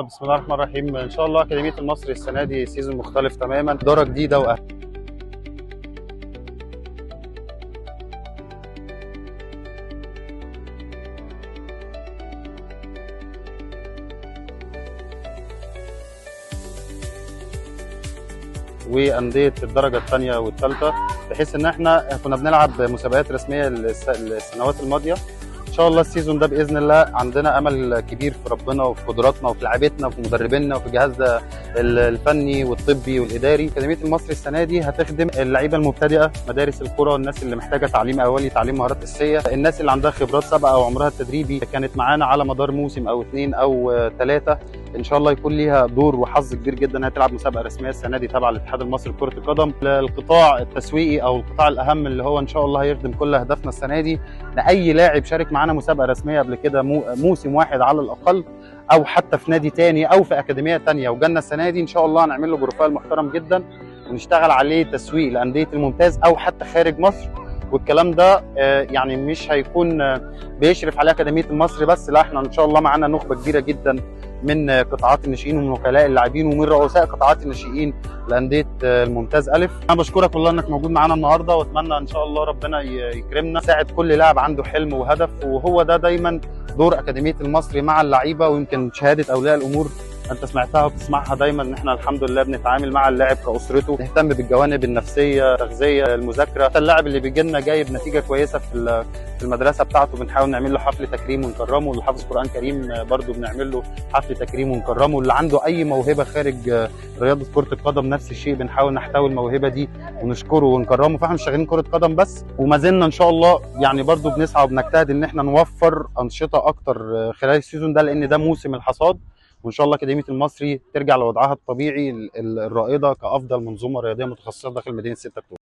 بسم الله الرحمن الرحيم. ان شاء الله اكاديمية المصري السنة دي season مختلف تماما، ادارة جديدة وانديه الدرجة الثانية والثالثة، بحيث ان احنا كنا بنلعب مسابقات رسمية السنوات الماضية. ان شاء الله ال season ده باذن الله عندنا امل كبير في ربنا وفي قدراتنا وفي لعيبتنا وفي مدربينا وفي جهازنا الفني والطبي والاداري. اكاديمية المصري السنة دي هتخدم اللعيبة المبتدئه، مدارس الكره، الناس اللي محتاجه تعليم اولي، تعليم مهارات اساسية، الناس اللي عندها خبرات سابقه او عمرها التدريبي كانت معانا على مدار موسم او اثنين او ثلاثة، ان شاء الله يكون ليها دور وحظ كبير جدا انها تلعب مسابقة رسمية السنة دي تبع الاتحاد المصري لكرة القدم. القطاع التسويقي او القطاع الاهم اللي هو ان شاء الله هيخدم كل اهدافنا السنة دي، لاي لاعب شارك معانا مسابقة رسمية قبل كده موسم واحد على الاقل، او حتى في نادي تاني او في اكاديمية تانية وجالنا السنة دي، ان شاء الله هنعمل له profile محترم جدا ونشتغل عليه تسويق لانديه الممتاز او حتى خارج مصر. والكلام ده يعني مش هيكون بيشرف على اكاديمية المصري بس، لا احنا ان شاء الله معانا نخبة كبيرة جدا من قطاعات الناشئين ومن وكلاء اللاعبين ومن رؤساء قطاعات الناشئين لانديه الممتاز الف. انا بشكرك والله انك موجود معانا النهارده، واتمنى ان شاء الله ربنا يكرمنا، ساعد كل لاعب عنده حلم وهدف، وهو ده دايما دور اكاديمية المصري مع اللعيبة. ويمكن شهادة اولياء الامور انت سمعتها وبتسمعها دايما، ان احنا الحمد لله بنتعامل مع اللاعب كاسرته، نهتم بالجوانب النفسية، التغذية، المذاكرة. حتى اللاعب اللي بيجي لنا جايب نتيجة كويسة في المدرسة بتاعته بنحاول نعمل له حفل تكريم ونكرمه، اللي حافظ قران كريم برده بنعمل له حفل تكريم ونكرمه، اللي عنده اي موهبة خارج رياضة كره القدم نفس الشيء بنحاول نحتوي الموهبة دي ونشكره ونكرمه. فاحنا مش شغالين كره قدم بس، وما زلنا ان شاء الله يعني برده بنسعى وبنجتهد ان احنا نوفر انشطة اكتر خلال ال season ده، لان ده موسم الحصاد. وان شاء الله اكاديمية المصري ترجع لوضعها الطبيعي الرائدة كافضل منظومة رياضية متخصصة داخل مدينة 6 اكتوبر.